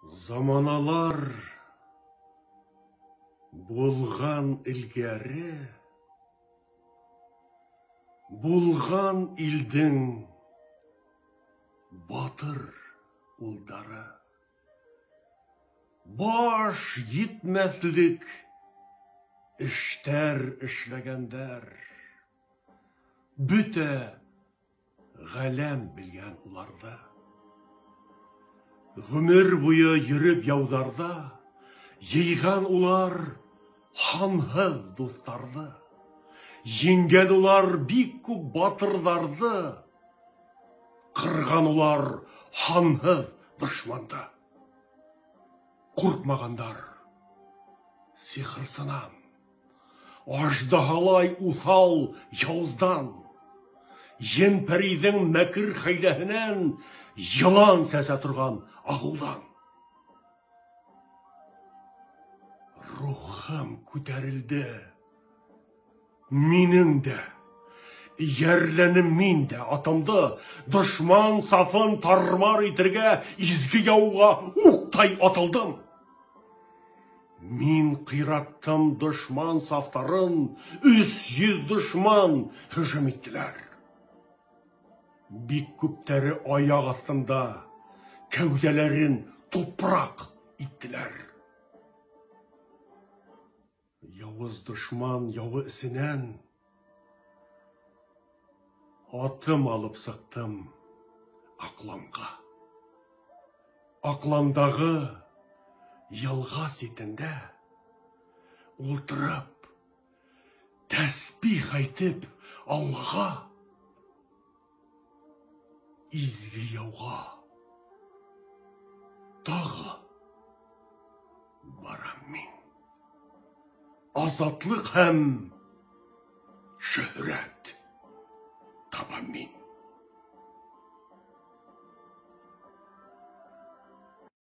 Заманалар булған элгәре, булған илдең батыр улдары. Баш етмәҫлек эштәр эшләгәндәр. Бөтә ғаләм белгән уларҙы. Ғүмер буйы йөрөп яуҙарҙа, йыйған улар һанһыҙ дуҫтарҙы. Еңгән улар бик күп батырҙарҙы, ҡырған улар һанһыҙ дошманды. Ҡурҡмағандар сихырсынан, аждаһалай уҫал яуыздан, ен-пәрейҙең мәкер хәйләһенән, йылан сәсә торған ағыуҙан. Рухым күтәрелде, минең дә, эйәрләнем мин дә атымды, дошман сафын тармар итергә изге яуға уҡтай атылдым. Мин ҡыйраттым дошман сафтарын, 300 дошман һөжүм иттеләр. Бик күптәре аяҡ аҫтында кәүҙәләрен тупраҡ иттеләр. Яуыз дошман яуы эсенән атым алып сыҡтым аҡланға. Аҡландағы йылға ситендә ултырып, тәсбих әйтеп Аллаға, изге яуға тағы барам мин. Азатлыҡ һәм шөһрәт табам мин.